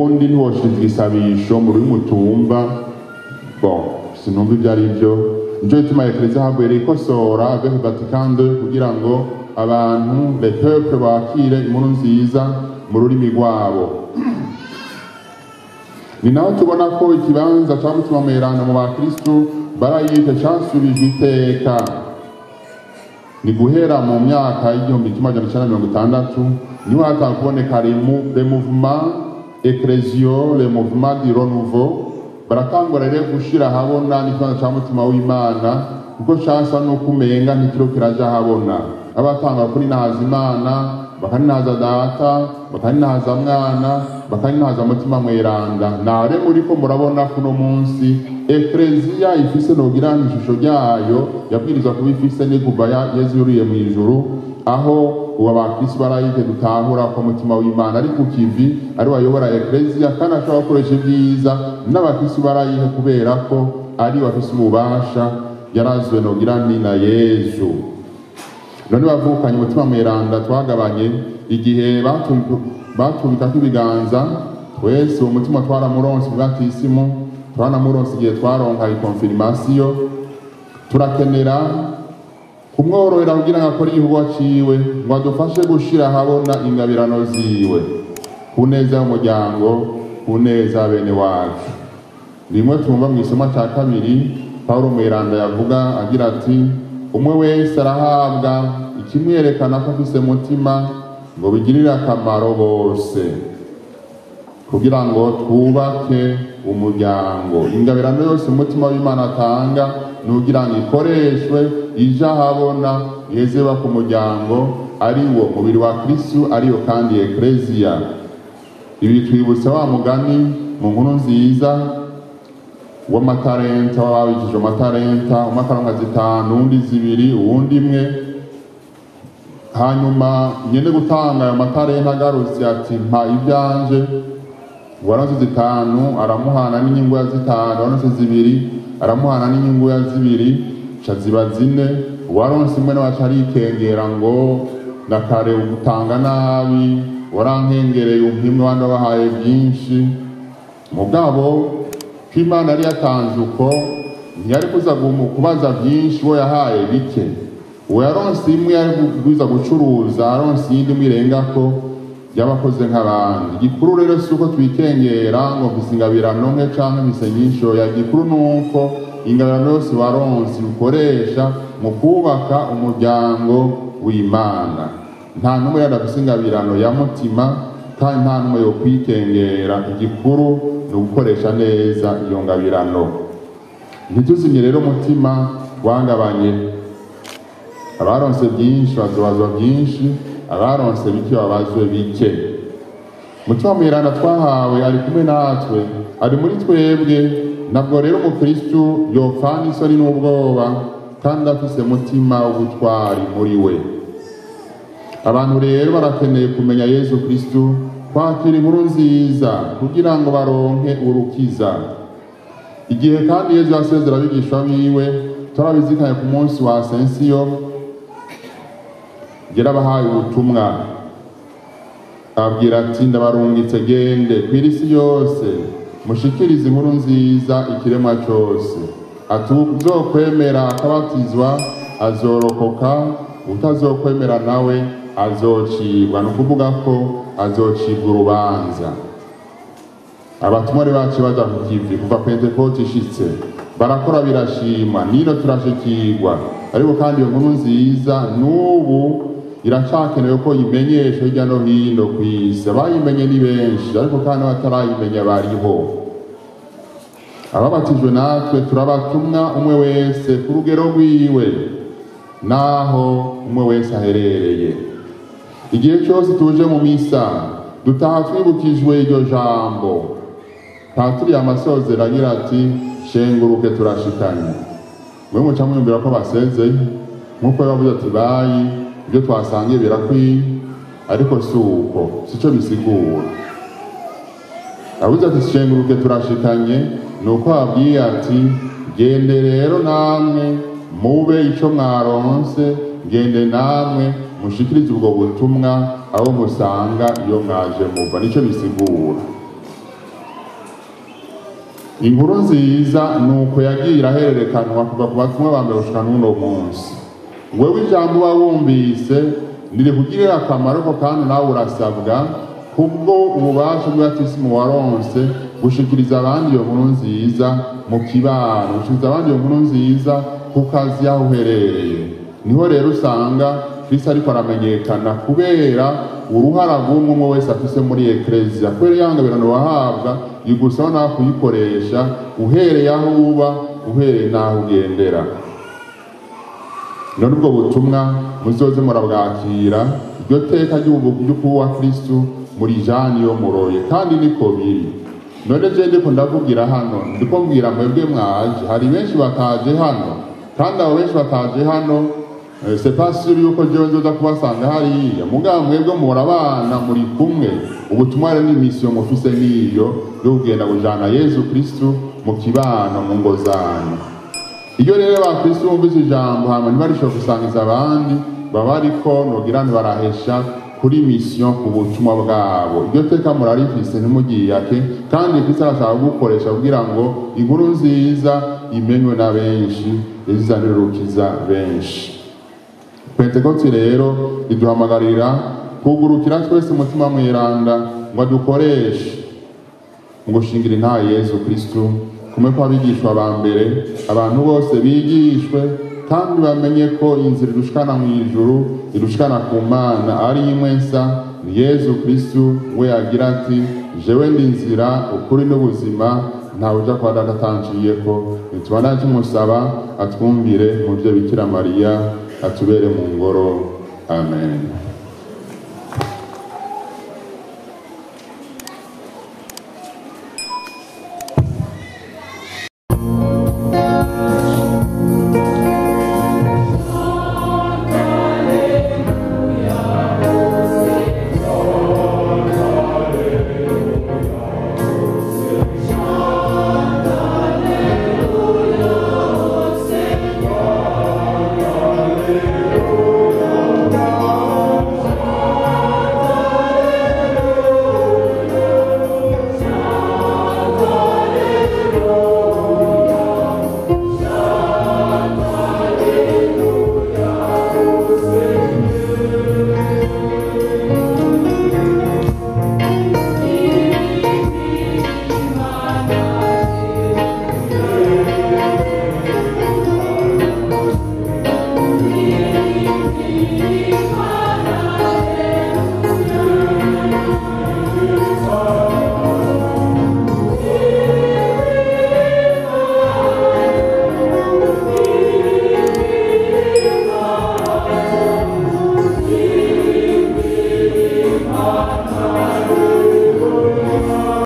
Ubundi ntiwoshiriza igisabisho mu rurimi utumva. Bon, sinumva ibyo ari byo. Nico gituma Eklezia havuye ikosora avec Vatican II kugira ngo abantu, les peuples, bakire inkuru nziza mu rurimi rwabo. Ni naho tubona ko ikibanza ca Mutima Mweranda mu bakristu barayike casubijwe iteka. Ni guhera mu myaka y'1960 niho hatanga kuboneka le mouvement ecclésiaux, le mouvement du renouveau. Baratangura rero gushira ahabona n'ikibanza ca Mutima w'Imana, kuko casa nuko umenga ntikiro kiraja ahabona. Abatanga kuri nahaza Imana, bakaninahaza Data, bakaninahaza Mwana, bakaninahaza Mutima Mweranda. Nare muriko murabona kuno munsi Ekleziya ifise, nogira, ishusho ryayo yabwirizwa kuba ifise ni kuva Yezu yuriye mu ijuru, aho ubu abakristo barayike dutahura ko Mutima w'Imana ari ku kivi, ari wayobora Ekleziya, kandi ashobora gukoresha ibyiza n'abakristo barayihe, kubera ko ari bafise ububasha yarazwe, nogira ni na Yezu. None bavukanye, Umutima Mweranda twagabanye igihe batubikako ibiganza twese, uwo mutima twaramuronse ubwatisimu, twanamuronse igihe twaronka i confirmation. Turakenera kumworohera kugira ngo akore igikorwa ciwe, ngo adufashe gushira ahabona ingabirano ziwe ku neza y'umuryango, ku neza bene wacu. Rimwe tumva mu isomo cya kabiri Paulo Mweranda yavuga agira ati: "Umwe wese arahabwa ikimwerekana ko afise Mutima, ngo bigirire akamaro bose, kugira ngo twubake umuryango." Ingabirano yose umutima w'Imana atanga ni ugira ngo ikoreshwe, ije ahabona, iheze ku muryango, ari wo mubiri wa Kristu, ariyo kandi Ekleziya. Ibi twibutsa wa mugani mu Nkuru Nziza w'amatarenta, w'ababikije amatarenta. Umwe akaronka zitanu, uwundi zibiri, uwundi imwe. Hanyuma nyene gutanga ayo matarenta agarutse ati: "Mpa ivyanje." Uwaronse zitanu aramuhana n'inyungu ya zitanu, uwaronse zibiri aramuhana n'inyungu ya zibiri, ca ziba zine. Uwaronse imwe nawe aca arikengera ngo: "Na kare utanga nabi, warankengereye, umpa imwe, abandi wabahaye byinshi." Mugabo ko Imana yari yatanze uko, ntiyari kuza kubaza byinshi uwo yahaye bike. Uwo yaronse imwe yari kuza gucuruza, aronse iyindi imwe irengako, yabakoze nk'abandi. Igikuru rero si uko twikengera ngo mfise ingabirano nke canke mfise nyinshi. Oya, igikuru ni uko ingabirano yose waronse ukoresha mu kubaka umuryango w'Imana. Nta n'umwe yari afise ingabirano ya Mutima, kandi nta n'umwe yo kwikengera. Igikuru ni ugukoresha neza iyo ngabirano. Ntituzimye rero umutima wangabanye. Abaronse byinshi bazobazwa byinshi, abaronse bike babazwe bike. Mutima Mweranda twahawe ari kumwe natwe, ari muri twebwe. Ntabwo rero umukristu yopfana isoni n'ubwoba kandi afise mutima w'ubutwari muri we. Abantu rero barakeneye kumenya Yezu Kristu, kwakira Inkuru Nziza kugira ngo baronke urukiza. Igihe kandi Yezu yasezera abigishwa biwe, turabizikanye ku munsi wa Asensiyo, yarabahaye ubutumwa, ababwira ati: "Ndabarungitse, gende kw'isi yose, mushikirize Inkuru Nziza ikiremwa cose." Ati: "Uzokwemera akabatizwa azorokoka, utazokwemera nawe azocibwa", ni ukuvuga ko azocibwa urubanza. Abatumwa rero baciye baja ku kivi kuva Pentekote ishitse, barakora birashimwa, nino turashikirwa. Ariko kandi iyo Nkuru Nziza n'ubu iracakenewe ko imenyeshwa hirya no hino ku isi. Abayimenye ni benshi, ariko kandi abatarayimenya bariho. Ababatijwe natwe turabatumwa, umwe wese ku rugero rwiwe naho umwe wese aherereye. Igihe cyose tuje mu misa, dutaha twibukijwe iryo jambo. Patiri amasozera agira ati: "Shenguruke, turashikanye." Mwe muca mwiyumvira ko basezeye nk'uko yavuze ati: "Bayi, ibyo twasangiye birakwiye." Ariko si uko, sico bisigura. Avuze ati: "Shenguruke, turashikanye", ni uko ababwiye ati: "Gende rero namwe mube ico mwaronse, gende namwe mushikirize ubwo butumwa abo musanga iyo mwaje muva." Nico bisigura. Inkuru nziza nuko yagiye irahererekanwa kuva ku batumwa ba mbere gushika n'uno munsi. Wewe ijambo uba wumvise ntirikugirira akamaro ko, kandi nawe urasabwa kubwo ububasha bw'abatisimu waronse gushikiriza abandi iyo nkuru nziza mu kibano, gushikiriza abandi iyo nkuru nziza ku kazi aho uherereye. Niho rero usanga Kristo ariko aramenyekana kubera uruhara rw'umwe umwe wese afise muri eklezia, kubera iyangabirano wahabwa igusaba nawe kuyikoresha uhereye aho uba, uhereye n'aho ugendera. None ubwo butumwa muzoze murabwakira, iryo teka ry'ukuba Kristo muri jani yo muroye, kandi niko biri. None je ndiko ndavugira hano, ndiko mbwira mwebwe mwaje, hari benshi bataje hano, kandi abo benshi bataje hano c'est pas sûr yuko jewe nzoza kubasanga hariya. Mugabo mwebwe murabana muri kumwe, ubutumwa rero ni mission mufise niyo yo kugenda kujana Yezu Kristo mu kibano, mu ngo zanyu. Iyo rero abakristo bumvise ijambo hama ntibarishobora gusangiza abandi, baba ariko nogira ntibarahesha kuri mission, ku butumwa bwabo. Iryo teka murarifise, ntimugiyake, kandi Kristo arashaka kugukoresha kugira ngo inkuru nziza imenywe na benshi, izanire urukiza benshi. Pentekoti rero iduhamagarira kugurukira twese umutima mweranda ngo adukoreshe mu gushingira intahe Yezu Kristo, kumwe kw'abigishwa ba mbere, abantu bose bigishwe kandi bamenye ko inzira irushikana mu ijuru, irushikana ku Mana ari imwe nsa, ni Yezu Kristo. We agira ati: jewe ndi inzira, ukuri n'ubuzima, ntawe uja kwa Data atanciyeko. Nitubandanye tumusaba atwumvire mu vyo Bikira Mariya atubere mu ngoro. Amen.